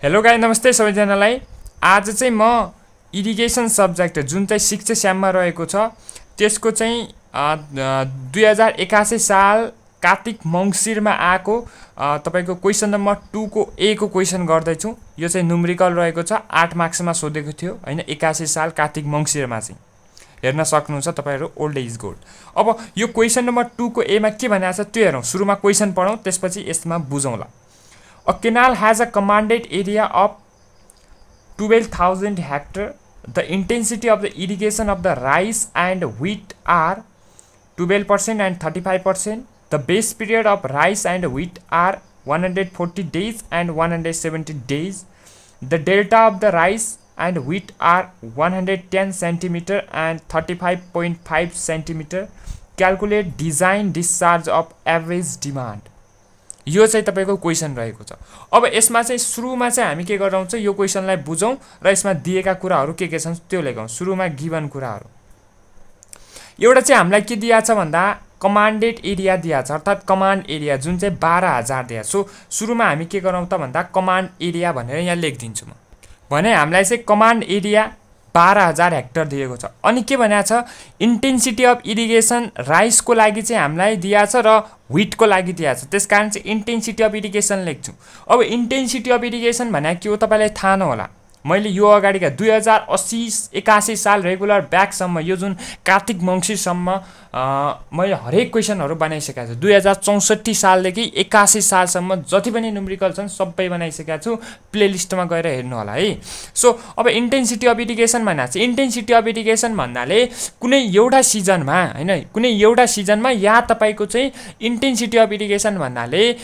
Hello guys, नमस्ते सबैजनालाई। आज चाहिँ म इरिगेसन सब्जेक्ट जुन चाहिँ शिक्षा स्याममा रहेको छ त्यसको चाहिँ 2081 साल कार्तिक मङ्सिरमा आएको तपाईको क्वेसन नम्बर 2 को ए को क्वेसन गर्दैछु। यो चाहिँ न्युमेरिकल रहेको छ, 8 मार्क्समा सोधेको थियो हैन। 81 साल कार्तिक मङ्सिरमा चाहिँ हेर्न सक्नुहुन्छ तपाईहरु, ओल्ड इज गोल्ड। अब यो क्वेसन नम्बर 2 को ए मा के भनेको छ त्यो हेरौँ। सुरुमा क्वेसन पढौँ, त्यसपछि यसमा बुझौँला। A canal has a commanded area of 12,000 hectare. The intensity of the irrigation of the rice and wheat are 12% and 35%. The base period of rice and wheat are 140 days and 170 days. The delta of the rice and wheat are 110 centimeter and 35.5 centimeter. Calculate design discharge of average demand. यो चाहिँ तपाईको question रहेको छ। अब यसमा चाहिँ सुरुमा चाहिँ हामी के गरौँ चाहिँ यो क्वेसनलाई बुझौँ र यसमा दिएका कुराहरू के छन् त्यो लेखौँ। सुरुमा गिवन कुराहरू एउटा चाहिँ हामीलाई के दिया छ भन्दा कमान्डेड एरिया दिया छ, अर्थात् कमान्ड एरिया जुन चाहिँ 12,000 दिया। सो सुरुमा हामी के गरौँ त भन्दा कमान्ड एरिया भनेर यहाँ लेखिदिन्छु म। भने हामीलाई चाहिँ कमान्ड एरिया 12,000 हेक्टर दिएको छ। अनि के भनेको छ, इन्टेन्सिटी अफ इरिगेसन राइसको लागि चाहिँ हामीलाई दिएको छ र व्हिटको लागि दिएको छ। त्यसकारण चाहिँ इन्टेन्सिटी अफ इरिगेसन लेख्छु। अब इन्टेन्सिटी अफ इरिगेसन भने के हो तपाईलाई थाहा नहोला। मैले यो अगाडिका 2080-81 साल रेगुलर ब्याकसम्म यो जुन कार्तिक मङ्सिरसम्म मैले हरेक क्वेसनहरू बनाइसकेको छु। 2064 सालदेखि 81 सालसम्म जति पनि न्युमेरिकल छन् सबै बनाइसकेको छु। प्लेलिस्टमा गएर हेर्नु होला है। सो अब इन्टेन्सिटी अफ इरिगेसन भन्दा चाहिँ इन्टेन्सिटी अफ इरिगेसन भन्नाले कुनै एउटा सिजनमा हैन, कुनै एउटा सिजनमा या तपाईको चाहिँ इन्टेन्सिटी अफ इरिगेसन भन्नाले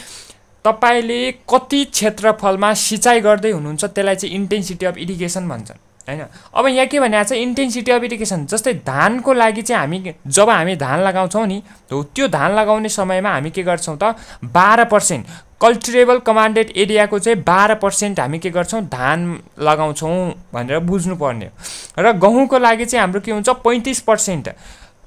तपाईले कति क्षेत्रफलमा सिँचाइ गर्दै हुनुहुन्छ त्यसलाई चाहिँ इन्टेन्सिटी अफ इरिगेसन भन्छन् हैन। अब यहाँ के भनेको छ, इन्टेन्सिटी अफ इरिगेसन जस्तै धानको लागि चाहिँ हामी जब हामी धान लगाउँछौँ नि त्यो धान लगाउने समयमा हामी के गर्छौँ त 12% कल्टिरेबल कमान्डेड एरियाको चाहिँ 12% हामी के गर्छौँ धान लगाउँछौँ भनेर बुझ्नुपर्ने। र गहुँको लागि चाहिँ हाम्रो के हुन्छ 35%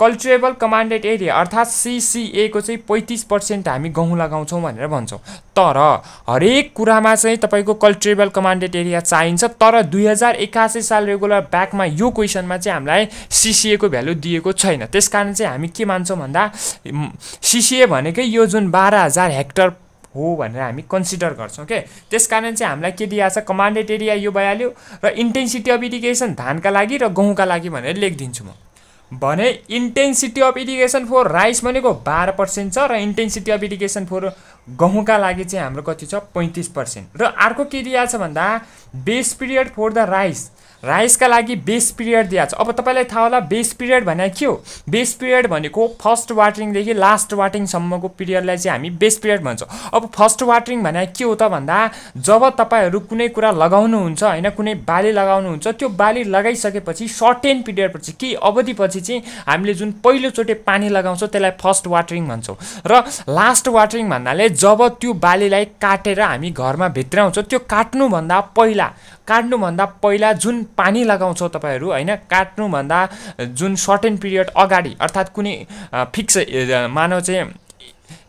कल्टिरेबल कमान्डेड एरिया अर्थात् CCA को चाहिँ 35% हामी गहुँ लगाउँछौँ भनेर भन्छौँ। तर हरेक कुरामा चाहिँ तपाईको कल्टिरेबल कमान्डेड एरिया चाहिन्छ। तर 2081 साल रेगुलर ब्याकमा यो क्वेसनमा चाहिँ हामीलाई CCA को भ्यालु दिएको छैन। त्यसकारण चाहिँ हामी के मान्छौँ भन्दा CCA भनेकै यो जुन 12,000 हेक्टर हो भनेर हामी कन्सिडर गर्छौँ के। त्यसकारण चाहिँ हामीलाई के दिएको छ, कमान्डेड एरिया यो भइहाल्यो र इन्टेन्सिटी अफ इरिगेसन धानका लागि र गहुँका लागि भनेर लेखिदिन्छु म। भने intensity of irrigation for rice भनेको 12% छ र इन्टेन्सिटी अफ इरिगेसन फर गहुँका लागि चाहिँ हाम्रो कति छ 35%। र अर्को के दिएको छ भन्दा बेस पिरियड फर द राइसका लागि बेस पिरियड दिएको छ। अब तपाईलाई थाहा होला बेस पिरियड भने के हो। बेस पिरियड भनेको फर्स्ट वाटरिङदेखि लास्ट वाटरिङसम्मको पिरियडलाई चाहिँ हामी बेस पिरियड भन्छौँ। अब फर्स्ट वाटरिङ भने के हो त भन्दा जब तपाईहरू कुनै कुरा लगाउनुहुन्छ हैन, कुनै बाली लगाउनुहुन्छ, त्यो बाली लगाइसकेपछि सर्टेन पिरियडपछि केही अवधिपछि चाहिँ हामीले जुन पहिलोचोटि पानी लगाउँछौँ त्यसलाई फर्स्ट वाटरिङ भन्छौँ। र लास्ट वाटरिङ भन्नाले जब त्यो बालीलाई काटेर हामी घरमा भित्राउँछौँ, त्यो काट्नुभन्दा पहिला जुन पानी लगाउँछौँ तपाईहरू हैन, काट्नुभन्दा जुन सर्टेन पिरियड अगाडि अर्थात् कुनै फिक्स मानव चाहिँ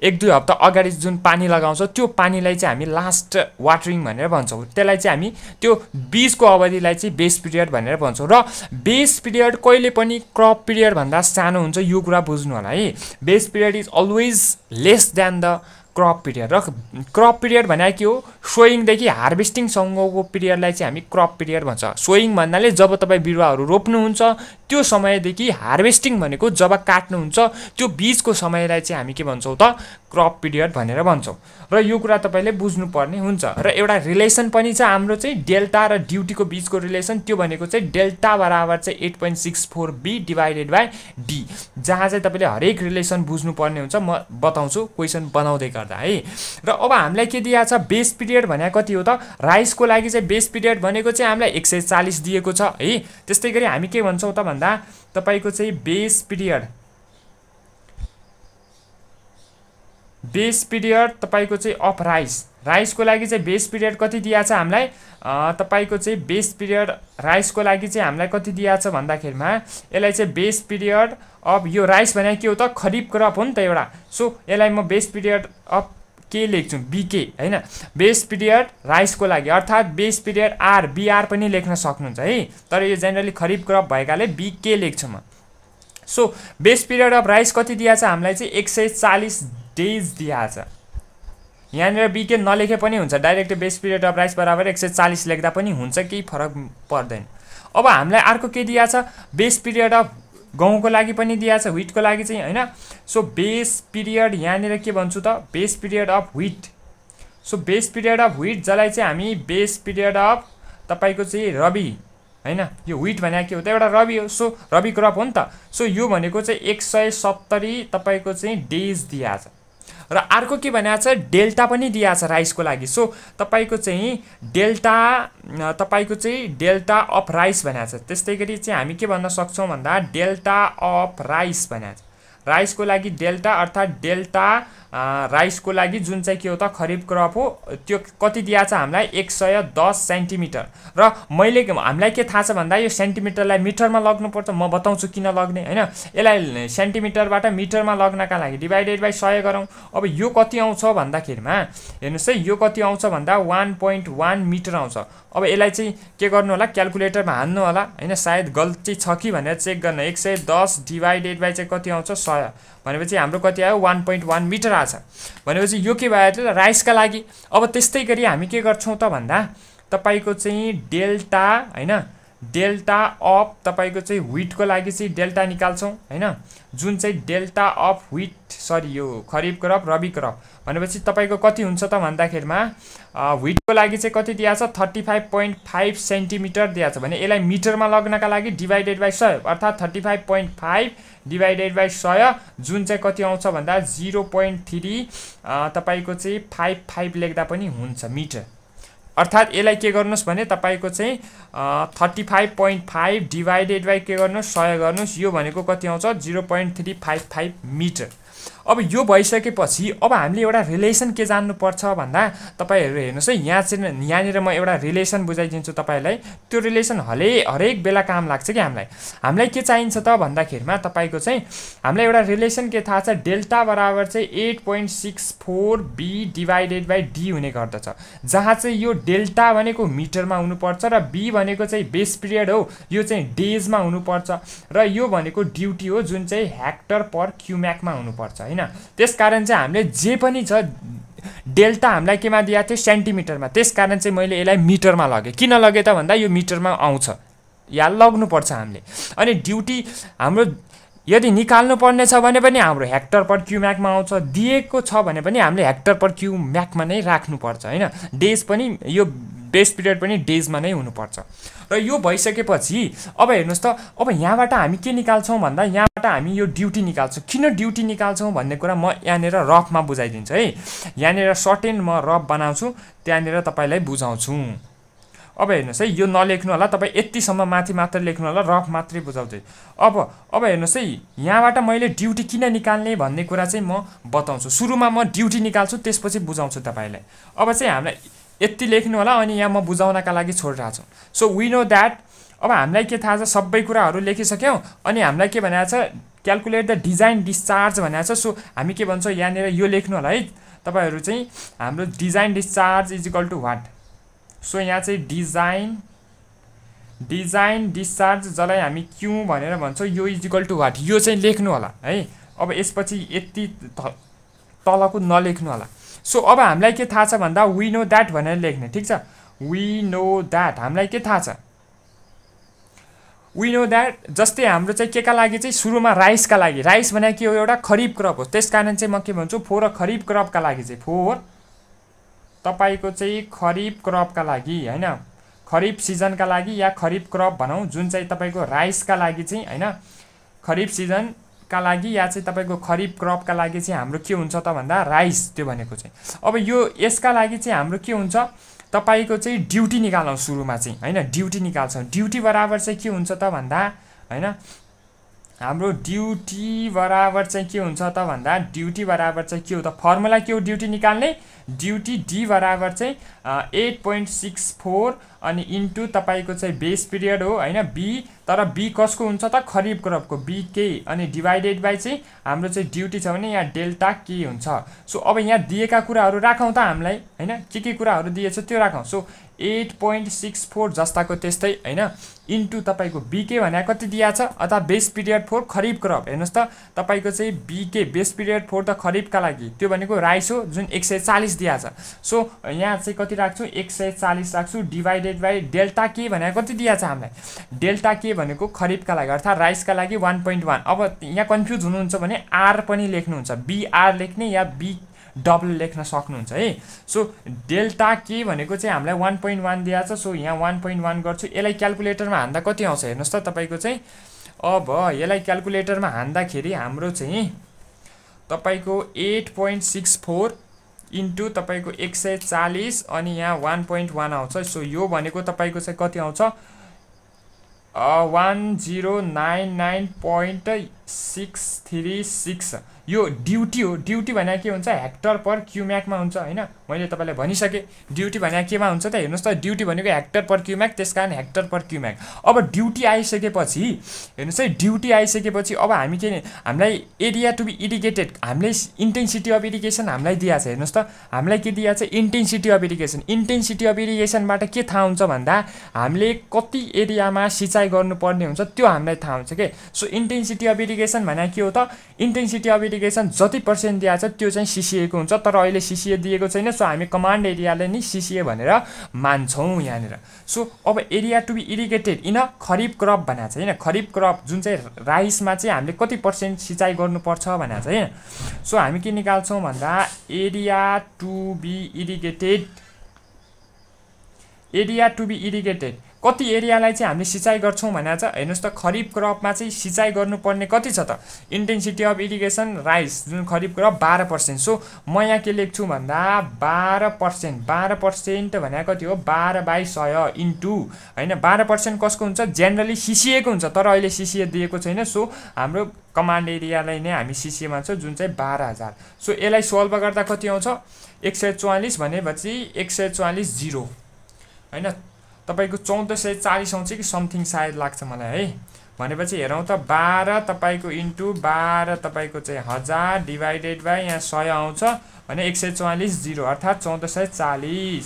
1-2 हप्ता अगाडि जुन पानी लगाउँछौँ त्यो पानीलाई चाहिँ हामी लास्ट वाटरिङ भनेर भन्छौँ। त्यसलाई चाहिँ हामी त्यो बीजको अवधिलाई चाहिँ बेस पिरियड भनेर भन्छौँ। र बेस पिरियड कहिले पनि क्रप पिरियड भन्दा सानो हुन्छ, यो कुरा बुझ्नु होला है। Base period is always less than the crop period. र क्रप पिरियड भने के हो, सोइङदेखि हार्भेस्टिङसम्मको पिरियडलाई चाहिँ हामी क्रप पिरियड भन्छ। सोइङ भन्नाले जब तपाईँ बिरुवाहरू रोप्नुहुन्छ त्यो समयदेखि हार्भेस्टिङ भनेको जब काट्नुहुन्छ त्यो बीजको समयलाई चाहिँ हामी के भन्छौँ त क्रप पिरियड भनेर भन्छौँ। र यो कुरा तपाईले बुझ्नुपर्ने हुन्छ। र एउटा रिलेसन पनि छ हाम्रो चाहिँ डेल्टा र ड्युटीको बीचको रिलेसन। त्यो भनेको चाहिँ डेल्टा बराबर चाहिँ 8.64B डिभाइडेड बाई D, जहाँ चाहिँ तपाईले हरेक रिलेसन बुझ्नुपर्ने हुन्छ। म बताउँछु क्वेसन बनाउँदै गर्दा है। र अब हामीलाई के दिएको छ, बेस पिरियड भने कति हो त, राइसको लागि चाहिँ बेस पिरियड भनेको चाहिँ हामीलाई 140 दिएको छ है। त्यस्तै गरी हामी के भन्छौँ त भन्दा तपाईको चाहिँ बेस पिरियड तपाईको चाहिँ अफ राइसको लागि चाहिँ बेस पिरियड कति दिएको छ हामीलाई, तपाईको चाहिँ बेस पिरियड राइसको लागि चाहिँ हामीलाई कति दिएको छ भन्दाखेरिमा यसलाई चाहिँ बेस पिरियड अफ यो राइस भने के हो त खरीफ क्रप हो नि त एउटा। सो यसलाई म बेस पिरियड अफ के लेख्छौँ बीके हैन बेस पिरियड राइसको लागि अर्थात् बेस पिरियड आर बीआर पनि लेख्न सक्नुहुन्छ है तर यो जेनरली खरिफ क्रप भएकाले बीके लेख्छु म so base period of rice कति दिएको छ हामीलाई चाहिँ 140 डेज दिएको छ यहाँनिर बीके नलेखे पनि हुन्छ direct base period of rice बराबर 140 लेख्दा पनि हुन्छ केही फरक पर्दैन अब हामीलाई अर्को के दिएको छ बेस पिरियड अफ गहुँको लागि पनि दिएको छ व्हिटको लागि चाहिँ हैन सो बेस पिरियड यहाँनिर के भन्छु त base period of wheat so base period of wheat जसलाई चाहिँ हामी बेस पिरियड अफ तपाईको चाहिँ रबी हैन यो व्हिट भने के हो त एउटा रबी हो सो रबी क्रप हो नि त सो यो भनेको चाहिँ 170 तपाईको चाहिँ डेज दिएको छ र अर्को के भनेको छ डेल्टा पनि दिएको छ राइसको लागि सो तपाईको चाहिँ डेल्टा अफ राइस भनेको छ त्यस्तै गरी चाहिँ हामी के भन्न सक्छौं भन्दा डेल्टा अफ राइस भनेको छ राइसको लागि डेल्टा अर्थात् डेल्टा राइसको लागि जुन चाहिँ के हो त खरिफ क्रप हो त्यो कति दिएको छ हामीलाई 110 सेन्टिमिटर र मैले हामीलाई के थाहा छ भन्दा यो सेन्टिमिटरलाई मिटरमा लग्नुपर्छ म बताउँछु किन लग्ने हैन यसलाई सेन्टिमिटरबाट मिटरमा लग्नका लागि डिभाइडेड बाइ 100 गरौँ अब यो कति आउँछ भन्दाखेरिमा हेर्नुस् है यो कति आउँछ भन्दा 1.1 मिटर आउँछ अब यसलाई चाहिँ के गर्नु होला क्याल्कुलेटरमा हान्नु होला हैन सायद गल्ती छ कि भनेर चेक गर्न 110 डिभाइडेड बाइ चाहिँ कति आउँछ 100 भनेपछि हाम्रो कति आयो 1.1 मिटर आछ भनेपछि यो के भयो त राइसका लागि अब त्यस्तै गरी हामी के गर्छौं त भन्दा तपाईको चाहिँ डेल्टा हैन डेल्टा अफ तपाईको चाहिँ व्हिटको लागि चाहिँ डेल्टा निकाल्छौं हैन जुन चाहिँ डेल्टा अफ व्हिट सरी यो खरिफ क्रप रबी क्रप भनेपछि तपाईको कति हुन्छ त भन्दाखेरिमा व्हिटको लागि चाहिँ कति दिएको छ 35.5 सेन्टिमिटर दिएको छ भने यसलाई मिटरमा लग्नका लागि डिभाइडेड बाइ 100 अर्थात् 35.5 डिभाइडेड बाइ 100 जुन चाहिँ कति आउँछ भन्दा 0.3 तपाईको चाहिँ 55 लेख्दा पनि हुन्छ मिटर अर्थात् यसलाई के गर्नुस् भने तपाईको चाहिँ 35.5 डिभाइडेड बाइ के गर्नुस् 100 गर्नुस् यो भनेको कति आउँछ 0.355 मिटर अब यो भइसकेपछि अब हामीले एउटा रिलेसन के जान्नु पर्छ भन्दा तपाईहरु हेर्नुस् है यहाँनिर म एउटा रिलेसन बुझाइदिन्छु तपाईलाई त्यो रिलेसन हरेक बेला काम लाग्छ कि हामीलाई के चाहिन्छ त भन्दाखेरिमा तपाईको चाहिँ हामीलाई एउटा रिलेसन के थाहा छ डेल्टा बराबर चाहिँ 8.64 b डिभाइडेड बाइ d हुने गर्दछ जहाँ चाहिँ यो डेल्टा भनेको मिटरमा हुनुपर्छ र b भनेको चाहिँ बेस पिरियड हो यो चाहिँ डेजमा हुनुपर्छ र यो भनेको ड्युटी हो जुन चाहिँ हेक्टर पर क्युमेकमा हुनुपर्छ हैन त्यसकारण चाहिँ हामीले जे पनि छ डेल्टा हामीलाई केमा दिएको थियो सेन्टिमिटरमा त्यसकारण चाहिँ मैले यसलाई मिटरमा लगे किन लगे त भन्दा यो मिटरमा आउँछ या लग्नु पर्छ हामीले अनि ड्युटी हाम्रो यदि निकाल्नु पर्ने छ भने पनि हाम्रो हेक्टर पर क्युमेकमा आउँछ दिएको छ भने पनि हामीले हेक्टर पर क्युमेकमा नै राख्नु पर्छ हैन डेज पनि यो बेस पिरियड पनि डेजमा नै हुनुपर्छ र यो भइसकेपछि अब हेर्नुस् त अब यहाँबाट हामी के निकाल्छौं भन्दा यहाँबाट हामी यो ड्युटी निकाल्छौं किन ड्युटी निकाल्छौं भन्ने कुरा म यहाँनिर रफमा बुझाइदिन्छु है यहाँनिर सर्टेन म रफ बनाउँछु त्यहाँनिर तपाईलाई बुझाउँछु अब हेर्नुस् है यो नलेख्नु होला तपाई यतिसम्म माथि मात्र लेख्नु होला रफ मात्रै बुझाउँदै अब हेर्नुस् है यहाँबाट मैले ड्युटी किन निकाल्ने भन्ने कुरा चाहिँ म बताउँछु सुरुमा म ड्युटी निकाल्छु त्यसपछि बुझाउँछु तपाईलाई अब चाहिँ हामीलाई यति लेख्नु होला अनि यहाँ म बुझाउनका लागि छोडिरहेको छु सो वी नो दैट अब हामीलाई के थाहा छ सबै कुराहरु लेखिसक्यौ अनि हामीलाई के भनेको छ क्याल्कुलेट द डिजाइन डिस्चार्ज भनेको छ सो हामी के भन्छौं यहाँनिर यो लेख्नु होला है तपाईहरु चाहिँ हाम्रो design discharge is equal to what so यहाँ चाहिँ डिजाइन डिस्चार्ज जसलाई हामी क्यू भनेर भन्छौं यो इज इक्वल टु व्हाट यो चाहिँ लेख्नु होला है अब यसपछि यति तलको नलेख्नु होला सो अब हामीलाई के थाहा छ भन्दा वी नो दैट भनेर लेख्ने ठीक छ वी नो दैट हामीलाई के थाहा छ वी नो दैट जस्तै हाम्रो चाहिँ केका लागि चाहिँ सुरुमा राइसका लागि राइस भने के हो एउटा खरिफ क्रप हो त्यसकारण चाहिँ म के भन्छु फोर खरिफ क्रपका लागि चाहिँ फोर तपाईको चाहिँ खरिफ क्रपका लागि हैन खरिफ सिजनका लागि या खरिफ क्रप भनौं जुन चाहिँ तपाईको राइसका लागि चाहिँ हैन खरिफ सिजन का लागि या चाहिँ तपाईको खरिफ क्रपका लागि चाहिँ हाम्रो के हुन्छ त भन्दा राइस त्यो भनेको चाहिँ अब यो यसका लागि चाहिँ हाम्रो के हुन्छ तपाईको चाहिँ ड्युटी निकाल्नु सुरुमा चाहिँ हैन ड्युटी निकाल्छौं ड्युटी बराबर चाहिँ के हुन्छ त भन्दा हैन हाम्रो ड्युटी बराबर चाहिँ के हुन्छ त भन्दा ड्युटी बराबर चाहिँ के हो त फर्मुला के हो ड्युटी निकाल्ने ड्युटी डी बराबर चाहिँ 8.64 अनि इन्टु तपाईँको चाहिँ बेस पिरियड हो हैन बी तर बी कसको हुन्छ त खरिफ क्रपको बी के अनि डिभाइडेड बाई चाहिँ हाम्रो चाहिँ ड्युटी छ भने यहाँ डेल्टा के हुन्छ सो अब यहाँ दिएका कुराहरू राखौँ त हामीलाई हैन के कुराहरू दिएछ त्यो राखौँ सो 8.64 जस्ताको त्यस्तै हैन इन्टु तपाईँको बीके भने कति दिएछ अथवा बेस पिरियड 4 खरिफ क्रप हेर्नुहोस् त तपाईँको चाहिँ बीके बेस पिरियड 4 त खरिफका लागि त्यो भनेको राइस हो जुन 140 दिएछ सो यहाँ चाहिँ कति राख्छु 140 राख्छु डिभाइडेड बाई डेल्टा के भने कति दिएछ हामीलाई डेल्टा के भनेको खरिफका लागि अर्थात् राइसका लागि 1.1 अब यहाँ कन्फ्युज हुनुहुन्छ भने आर पनि लेख्नुहुन्छ बीआर लेख्ने या बी डबल लेख्न सक्नुहुन्छ है सो डेल्टा के भनेको चाहिँ हामीलाई 1.1 दिएछ सो यहाँ 1.1 गर्छु यसलाई क्याल्कुलेटरमा हान्दा कति आउँछ हेर्नुहोस् त तपाईँको चाहिँ अब यसलाई क्याल्कुलेटरमा हान्दाखेरि हाम्रो चाहिँ तपाईँको 8.64 इन्टु तपाईँको 140 अनि यहाँ 1.1 आउँछ सो यो भनेको तपाईँको चाहिँ कति आउँछ 1099.636 यो ड्युटी हो ड्युटी भने के हुन्छ हेक्टर पर क्युम्याकमा हुन्छ हैन मैले तपाईलाई भनिसके ड्युटी भने केमा हुन्छ त हेर्नुस् त ड्युटी भनेको हेक्टर पर क्युम्याक त्यसकारण हेक्टर पर क्युम्याक अब ड्युटी आइसकेपछि हेर्नुस् है ड्युटी आइसकेपछि अब हामी के हामीलाई एरिया टु बी इरिगेटेड हामीले इन्टेन्सिटी अफ इरिगेसन हामीलाई दिएको छ हेर्नुस् त हामीलाई के दिएको छ इन्टेन्सिटी अफ इरिगेसन इरिगेसनबाट के थाहा हुन्छ भन्दा हामीले कति एरियामा सिँचाइ गर्नुपर्ने हुन्छ त्यो हामीलाई थाहा हुन्छ के सो इन्टेन्सिटी अफ इरिगेसन भने के हो त इन्टेन्सिटी अफ इरिगेसन जति पर्सेन्ट दिएको छ त्यो चाहिँ सिसिएको हुन्छ तर अहिले सिसिए दिएको छैन सो हामी कमान्ड एरियाले नि सिसिए भनेर मान्छौँ यहाँनिर सो अब area to be irrigated in kharif crop भनेको छ हैन खरिफ क्रप जुन चाहिँ राइसमा चाहिँ हामीले कति पर्सेन्ट सिँचाइ गर्नुपर्छ भनेको छ हैन सो हामी के निकाल्छौँ भन्दा एरिया टु बी इरिगेटेड कति एरियालाई चाहिँ हामीले सिँचाइ गर्छौँ भनेको छ हेर्नुहोस् त खरिफ क्रपमा चाहिँ सिँचाइ गर्नुपर्ने कति छ त इन्टेन्सिटी अफ इरिगेसन राइस जुन खरिफ क्रप 12% सो म यहाँ के लेख्छु भन्दा 12% भनेको कति हो 12/100 इन्टु हैन 12% कसको हुन्छ जेनरली सिसिएको हुन्छ तर अहिले सिसिए दिएको छैन सो हाम्रो कमान्ड एरियालाई नै हामी सिसिए मान्छौँ जुन चाहिँ 12000 सो यसलाई सोल्भ गर्दा कति आउँछ 144 भनेपछि 144 0 हैन तपाईको 1440 आउँछ कि समथिङ सायद लाग्छ मलाई है भनेपछि हेरौँ त 12 तपाईको इन्टु 12 तपाईको चाहिँ 1000 डिभाइडेड बाइ यहाँ 100 आउँछ भने 144 0 अर्थात् 1440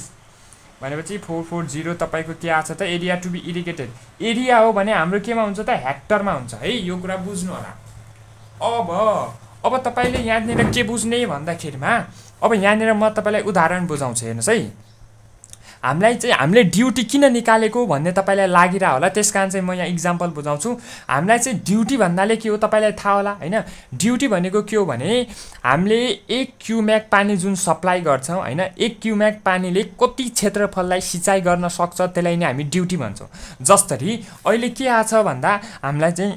भनेपछि 440 तपाईको के आछ त area to be irrigated area हो भने हाम्रो केमा हुन्छ त हेक्टरमा हुन्छ है यो कुरा बुझ्नु होला अब तपाईले यहाँनिर के बुझ्ने भन्दाखेरिमा अब यहाँनिर म तपाईलाई उदाहरण बुझाउँछु हेर्नुस् है हामीलाई चाहिँ हामीले ड्युटी किन निकालेको भन्ने तपाईलाई लागिरा होला त्यसकारण चाहिँ म यहाँ इक्जाम्पल बुझाउँछु हामीलाई चाहिँ ड्युटी भन्नाले के हो तपाईलाई थाहा होला हैन ड्युटी भनेको के हो भने हामीले 1 क्युम्याक पानी जुन सप्लाई गर्छौं हैन 1 क्युम्याक पानीले कति क्षेत्रफललाई सिँचाइ गर्न सक्छ त्यसलाई नै हामी ड्युटी भन्छौं जस्तै अहिले के आछ भन्दा हामीलाई चाहिँ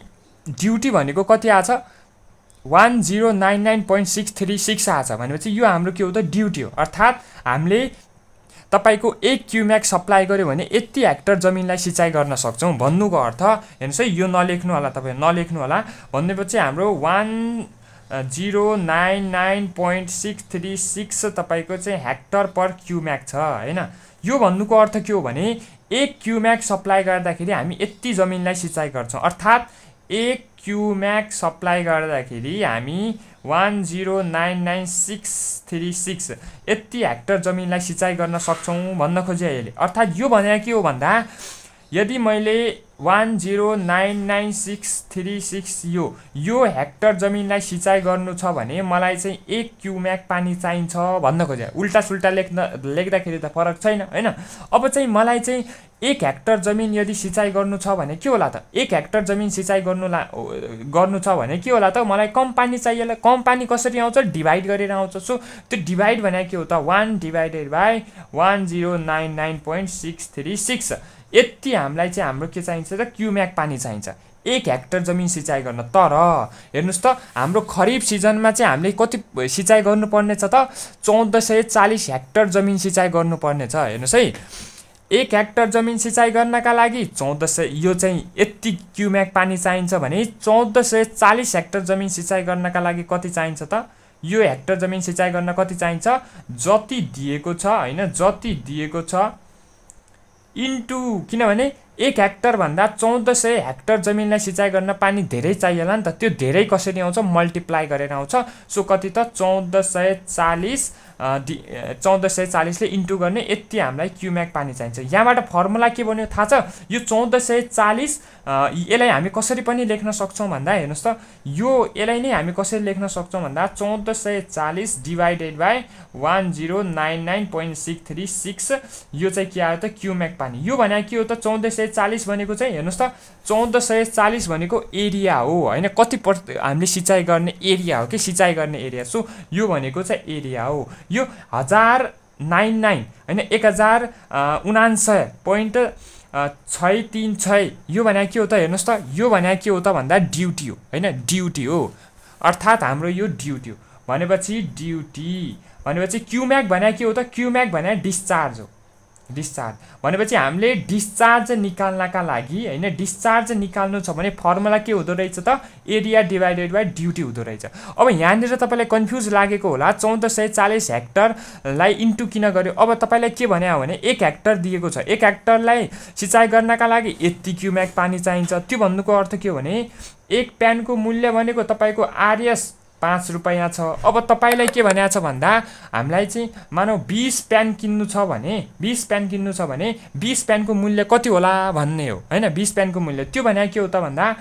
ड्युटी भनेको कति आछ 1099.636 आछ भनेपछि यो हाम्रो के हो त ड्युटी हो अर्थात् हामीले तपाईको 1 क्युम्याक सप्लाई गर्यो भने यति हेक्टर जमिनलाई सिँचाइ गर्न सक्छौं भन्नुको अर्थ हेर्नुस् है यो नलेख्नु होला तपाई नलेख्नु होला भन्नेपछि हाम्रो 1099.636 तपाईको चाहिँ हेक्टर पर क्युम्याक छ हैन यो भन्नुको अर्थ के हो भने 1 क्युम्याक सप्लाई गर्दाखेरि हामी यति जमिनलाई सिँचाइ गर्छौं अर्थात् 1 क्युम्याक सप्लाई गर्दाखेरि हामी 1099.636 यति हेक्टर जमिनलाई सिँचाइ गर्न सक्छौं भन्न खोजे अहिले अर्थात् यो भने के हो भन्दा यदि मैले 1099.636 यो हेक्टर जमिनलाई सिँचाइ गर्नु छ भने मलाई चाहिँ 1 क्युम्याक पानी चाहिन्छ भन्न खोजे उल्टा सुल्टा लेख्दाखेरि त फरक छैन हैन अब चाहिँ मलाई चाहिँ 1 हेक्टर जमिन यदि सिँचाइ गर्नु छ भने के होला त 1 हेक्टर जमिन सिँचाइ गर्नु छ भने के होला त मलाई कम पानी चाहिएला कम पानी कसरी आउँछ डिभाइड गरेर आउँछ सो त्यो डिभाइड भने के हो त 1 डिभाइडेड बाइ 1099.636 यति हामीलाई चाहिँ हाम्रो के चाहिन्छ त क्युम्याक पानी चाहिन्छ 1 हेक्टर जमिन सिँचाइ गर्न तर हेर्नुस् त हाम्रो खरिफ सिजनमा चाहिँ हामीले कति सिँचाइ गर्नुपर्ने छ त 1440 हेक्टर जमिन सिँचाइ गर्नुपर्ने छ हेर्नुस् है 1 हेक्टर जमिन सिँचाइ गर्नका लागि 1400 यो चाहिँ यति क्युमेक पानी चाहिन्छ भने 1440 हेक्टर जमिन सिँचाइ गर्नका लागि कति चाहिन्छ त यो हेक्टर जमिन सिँचाइ गर्न कति चाहिन्छ जति दिएको छ हैन जति दिएको छ इन्टु किनभने 1 हेक्टर भन्दा 1400 हेक्टर जमिनलाई सिँचाइ गर्न पानी धेरै चाहिएला नि त त्यो धेरै कसरी आउँछ मल्टिप्लाई गरेर आउँछ सो कति त 1440 ले इन्टु गर्ने यति हामीलाई क्युमेक पानी चाहिन्छ यहाँबाट फर्मुला के बन्यो थाहा छ यो 1440 यसलाई हामी कसरी पनि लेख्न सक्छौं भन्दा हेर्नुस् त यो यसलाई नै हामी कसरी लेख्न सक्छौं भन्दा 1440 डिवाइडेड बाइ 1099.636 यो चाहिँ के आयो त क्युमेक पानी यो भने के हो त 1440 भनेको चाहिँ हेर्नुस् त 1440 भनेको एरिया हो हैन कति हामीले सिँचाइ गर्ने एरिया हो के सिँचाइ गर्ने एरिया सो यो भनेको चाहिँ एरिया हो यो 1099 हैन 1049.636 यो भने के हो त हेर्नुस् त यो भने के हो त भन्दा ड्युटी हो हैन ड्युटी हो अर्थात हाम्रो यो ड्युटी हो भनेपछि ड्युटी भनेपछि क्युमेक भने के हो त क्युमेक भने डिस्चार्ज हो डिस्चार्ज भनेपछि हामीले डिस्चार्ज निकाल्नका लागि हैन डिस्चार्ज निकाल्नु छ भने फर्मुला के हुँदो रहेछ त एरिया डिवाइडेड बाइ ड्युटी हुँदो रहेछ अब यहाँनिर तपाईलाई कन्फ्युज लागेको होला 1440 हेक्टरलाई इन्टु किन गर्यो अब तपाईलाई के भन्या हो भने 1 हेक्टर दिएको छ 1 हेक्टरलाई सिँचाइ गर्नका लागि यति क्युमेक पानी चाहिन्छ त्यो भन्नुको अर्थ के हो भने 1 प्यानको मूल्य भनेको तपाईको आरएस 5 रुपैयाँ छ अब तपाईलाई के भन्या छ भन्दा हामीलाई चाहिँ मानौ 20 प्यान किन्नु छ भने 20 प्यान किन्नु छ भने 20 प्यानको मूल्य कति होला भन्ने हो हैन 20 प्यानको मूल्य त्यो भन्या के हो त भन्दा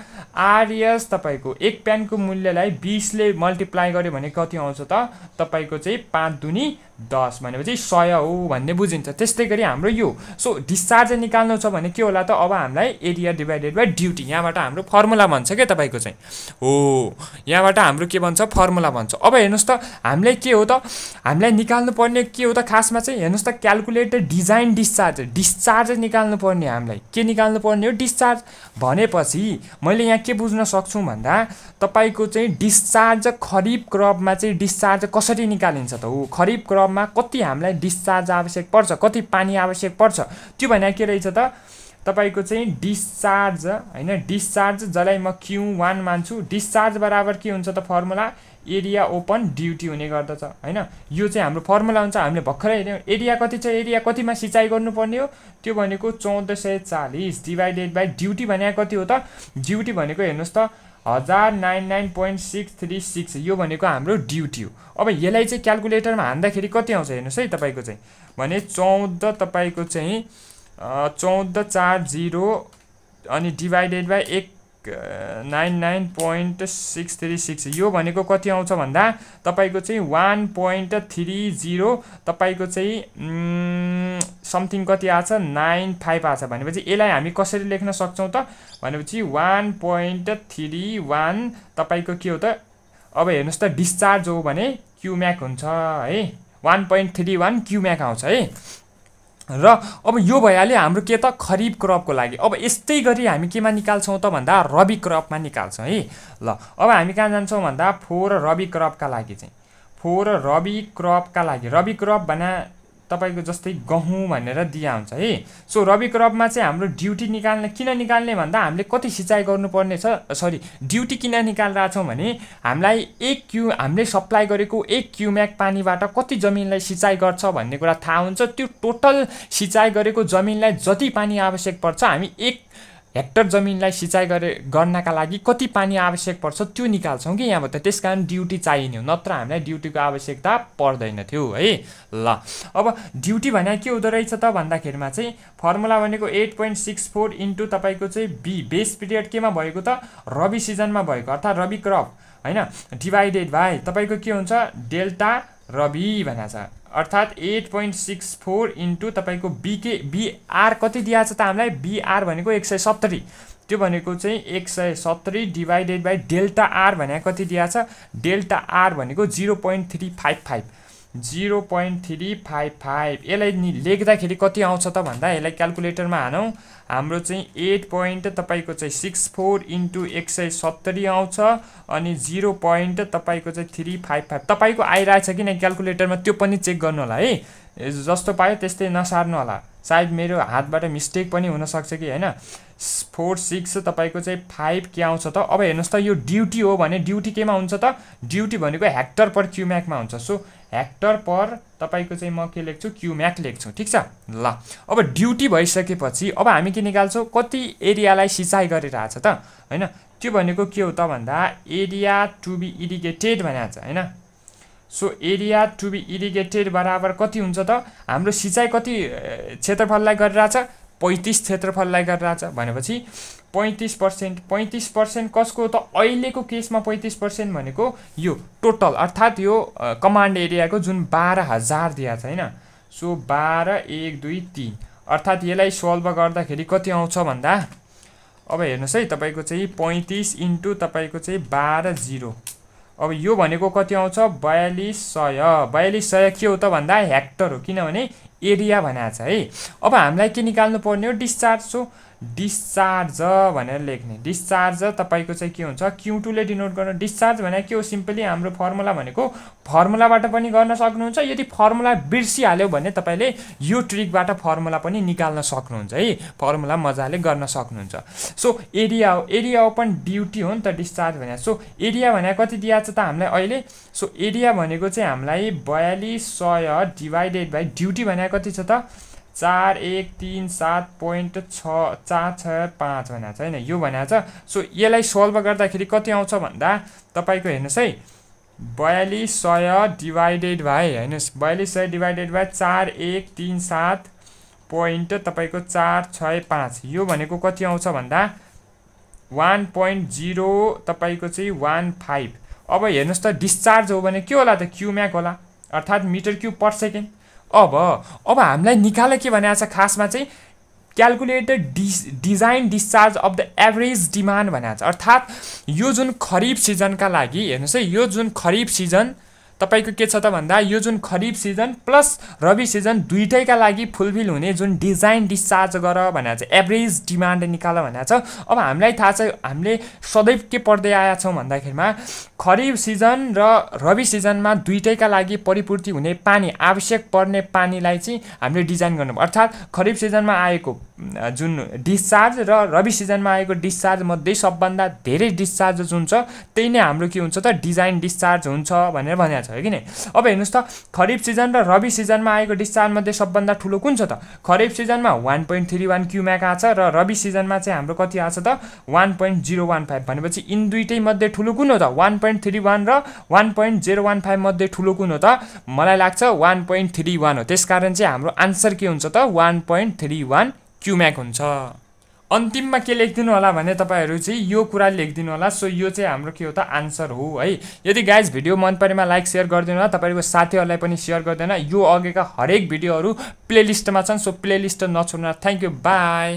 आरएस तपाईको 1 प्यानको मूल्यलाई 20 ले मल्टिप्लाई गर्यो भने कति आउँछ त तपाईको चाहिँ 5 दुनी 10 भनेपछि 100 हो भन्ने बुझिन्छ त्यस्तै गरी हाम्रो यो सो डिस्चार्ज निकाल्नु छ भने के होला त अब हामीलाई एरिया डिवाइडेड बाइ ड्युटी यहाँबाट हाम्रो फर्मुला भन्छ के तपाईको चाहिँ हो यहाँबाट हाम्रो के भन्छ फर्मुला भन्छ अब हेर्नुस् त हामीले के हो त हामीलाई निकाल्नु पर्ने के हो त खासमा चाहिँ हेर्नुस् त क्याल्कुलेटर डिजाइन डिस्चार्ज निकाल्नु पर्ने हामीलाई के निकाल्नु पर्ने हो डिस्चार्ज भनेपछि मैले यहाँ के बुझ्न सक्छु भन्दा तपाईको चाहिँ डिस्चार्ज खरीफ क्रपमा चाहिँ डिस्चार्ज कसरी निकालिन्छ त हो खरीफ क्रपमा कति हामीलाई डिस्चार्ज आवश्यक पर्छ कति पानी आवश्यक पर्छ त्यो भने के रहेछ त तपाईको चाहिँ डिस्चार्ज हैन डिस्चार्ज जसलाई म Q1 मान्छु डिस्चार्ज बराबर के हुन्छ त फर्मुला एरिया ओपन ड्युटी हुने गर्दछ हैन यो चाहिँ हाम्रो फर्मुला हुन्छ हामीले भर्खरै हेर्यौं एरिया कति छ एरिया कतिमा सिँचाइ गर्नुपर्ने हो त्यो भनेको 1440 डिवाइडेड बाइ ड्युटी भने कति हो त ड्युटी भनेको हेर्नुस् त 1099.636 यो भनेको हाम्रो ड्युटी हो अब यसलाई चाहिँ क्याल्कुलेटरमा हान्दाखेरि कति आउँछ हेर्नुस् है तपाईको चाहिँ भने 14 तपाईको चाहिँ 1440 अनि डिवाइडेड बाइ 199.636 यो भनेको कति आउँछ भन्दा तपाईको चाहिँ 1.30 तपाईको चाहिँ समथिङ कति आछ 95 आछ भनेपछि यसलाई हामी कसरी लेख्न सक्छौं त भनेपछि 1.31 तपाईको के हो त अब हेर्नुस् त डिस्चार्ज हो भने क्युमेक हुन्छ है 1.31 क्युमेक आउँछ है र अब यो भइहाल्यो हाम्रो के त खरीफ क्रपको लागि अब यस्तै गरी हामी केमा निकाल्छौं त भन्दा रबी क्रपमा निकाल्छौं है ल अब हामी कहाँ जान्छौं भन्दा फोर रबी क्रपका लागि चाहिँ फोर रबी क्रपका लागि रबी क्रप भने तपाईको जस्तै गहुँ भनेर दिया हुन्छ है सो रबी क्रपमा चाहिँ हाम्रो ड्युटी निकाल्ने किन निकाल्ने भन्दा हामीले कति सिँचाइ गर्नुपर्ने छ सरी ड्युटी किन निकालिरहेका छौं भने हामीलाई हामीले सप्लाई गरेको 1 क्युमेक पानीबाट कति जमिनलाई सिँचाइ गर्छ भन्ने कुरा थाहा हुन्छ त्यो टोटल सिँचाइ गरेको जमिनलाई जति पानी आवश्यक पर्छ हामी 1 हेक्टर जमिनलाई सिँचाइ गर्नका लागि कति पानी आवश्यक पर्छ त्यो निकाल्छौं कि यहाँबाट त्यसकारण ड्युटी चाहिने हो नत्र हामीलाई ड्युटीको आवश्यकता पर्दैन थियो है ल अब ड्युटी भने के हुँदो रहेछ त भन्दाखेरिमा चाहिँ फर्मुला भनेको 8.64 इन्टु तपाईको चाहिँ बी बेस पिरियड केमा भएको त रबी सिजनमा भएको अर्थात रबी क्रप हैन डिवाइडेड बाइ तपाईको के हुन्छ डेल्टा रबी भनेछ अर्थात 8.64 इन्टु तपाईको बीआर कति दिया छ त हामीलाई बीआर भनेको 170 त्यो भनेको चाहिँ 170 डिवाइडेड बाइ डेल्टा आर भने कति दिया छ डेल्टा आर भनेको 0.355 0.355 यसलाई लेख्दाखेरि कति आउँछ त भन्दा यसलाई क्याल्कुलेटरमा हानौँ हाम्रो चाहिँ 8 पोइन्ट तपाईको चाहिँ 64 इन्टु 170 आउँछ अनि 0 पोइन्ट तपाईको चाहिँ 355 तपाईको आइरहेछ कि नै क्याल्कुलेटरमा त्यो पनि चेक गर्नु होला है जस्तो पायो त्यस्तै नसार्नु होला सायद मेरो हातबाट मिस्टेक पनि हुन सक्छ कि हैन 46 तपाईको चाहिँ 5 के आउँछ त अब हेर्नुस् त यो ड्युटी हो भने ड्युटी केमा हुन्छ त ड्युटी भनेको हेक्टर पर क्युम्याकमा हुन्छ सो हेक्टर पर तपाईको चाहिँ म के लेख्छु क्युम्याक लेख्छु ठीक छ ल अब ड्युटी भइसकेपछि अब हामी के निकाल्छौं कति एरियालाई सिंचाइ गरिरहेछ त हैन त्यो भनेको के हो त भन्दा एरिया टु बी इरिगेटेड भनेको छ हैन so area to be irrigated बराबर कति हुन्छ त हाम्रो सिंचाइ कति क्षेत्रफललाई गरिरहेछ 35 क्षेत्रफललाई गरिरहेछ भनेपछि 35% कसको त अहिलेको केसमा 35% भनेको यो टोटल अर्थात यो कमान्ड एरियाको जुन 12000 दिएको छ हैन सो 12 1 2 3 अर्थात यसलाई सल्भ गर्दाखेरि कति आउँछ भन्दा अब हेर्नुस् है तपाईको चाहिँ 35 इन्टु तपाईको चाहिँ 12 0 अब यो भनेको कति आउँछ 4200 के हो त भन्दा हेक्टर हो किनभने एरिया भनेको छ है अब हामीलाई के निकाल्नु पर्ने हो डिस्चार्ज सो डिस्चार्ज भनेर लेख्ने डिस्चार्ज तपाईको चाहिँ के हुन्छ Q2 ले डिनोट गर्न डिस्चार्ज भने के हो सिम्पली हाम्रो फर्मुला भनेको फर्मुलाबाट पनि गर्न सक्नुहुन्छ यदि फर्मुला बिर्सिहाल्यो भने तपाईले यो ट्रिकबाट फर्मुला पनि निकाल्न सक्नुहुन्छ है फर्मुला मजाले गर्न सक्नुहुन्छ सो एरिया ओपन ड्युटी हो नि त डिस्चार्ज भने सो एरिया भने कति दिएको छ त हामीलाई अहिले सो एरिया भनेको चाहिँ हामीलाई 4200 डिवाइडेड बाइ ड्युटी भने कति छ त 4137.465 भनेको छ हैन यो भनेको छ सो यसलाई सल्भ गर्दाखेरि कति आउँछ भन्दा तपाईको हेर्नुस् है 4200 डिवाइडेड बाइ हैनस् 4200 डिवाइडेड बाइ 4137 पोइन्ट तपाईको 465 यो भनेको कति आउँछ भन्दा 1.0 तपाईको चाहिँ 15 अब हेर्नुस् त डिस्चार्ज हो भने के होला त क्युम्याक होला अर्थात मिटर क्युब पर सेकेन्ड अब हामीलाई निकाले के भनेको छ खासमा चाहिँ calculated design discharge of the average demand भनेको छ अर्थात यो जुन खरीफ सिजनका लागि हेर्नुस् है यो जुन खरीफ सिजन तपाईको के छ त भन्दा यो जुन खरीफ सिजन प्लस रबी सिजन दुईटैका लागि फुलफिल हुने जुन डिजाइन डिस्चार्ज गर भनेको छ एभरेज डिमान्ड निकाल भनेको छ अब हामीलाई थाहा छ हामीले सदैव के पढ्दै आएका छौं भन्दाखेरिमा खरीफ सिजन र रबी सिजनमा दुईटैका लागि परिपूर्ति हुने पानी आवश्यक पर्ने पानीलाई चाहिँ हामीले डिजाइन गर्नु अर्थात खरीफ सिजनमा आएको जुन डिस्चार्ज र रबी सिजनमा आएको डिस्चार्ज मध्ये सबभन्दा धेरै डिस्चार्ज जुन छ त्यही नै हाम्रो के हुन्छ त डिजाइन डिस्चार्ज हुन्छ भनेर भनेको छ है किन अब हेर्नुस् त खरीफ सिजन र रबी सिजनमा आएको डिस्चार्ज मध्ये सबभन्दा ठुलो कुन छ त खरीफ सिजनमा 1.31 क्युम्याक आछ र रबी सिजनमा चाहिँ हाम्रो कति आछ त 1.015 भनेपछि इन दुईटै मध्ये ठुलो कुन हो त 1.31 र 1.015 मध्ये ठुलो कुन हो त मलाई लाग्छ 1.31 हो त्यसकारण चाहिँ हाम्रो आन्सर के हुन्छ त 1.31 क्युम्याक हुन्छ अन्तिममा के लेख्दिनु होला भने तपाईहरु चाहिँ यो कुरा लेख्दिनु होला सो यो चाहिँ हाम्रो के हो त आन्सर हो है यदि गाइज भिडियो मन परेमा लाइक शेयर गर्दिनु होला तपाईहरुको साथीहरुलाई पनि शेयर गर्दैन यो अघिका हरेक भिडियोहरु प्लेलिस्टमा छन् सो प्लेलिस्ट नछोड्नु थ्यांक यू बाइ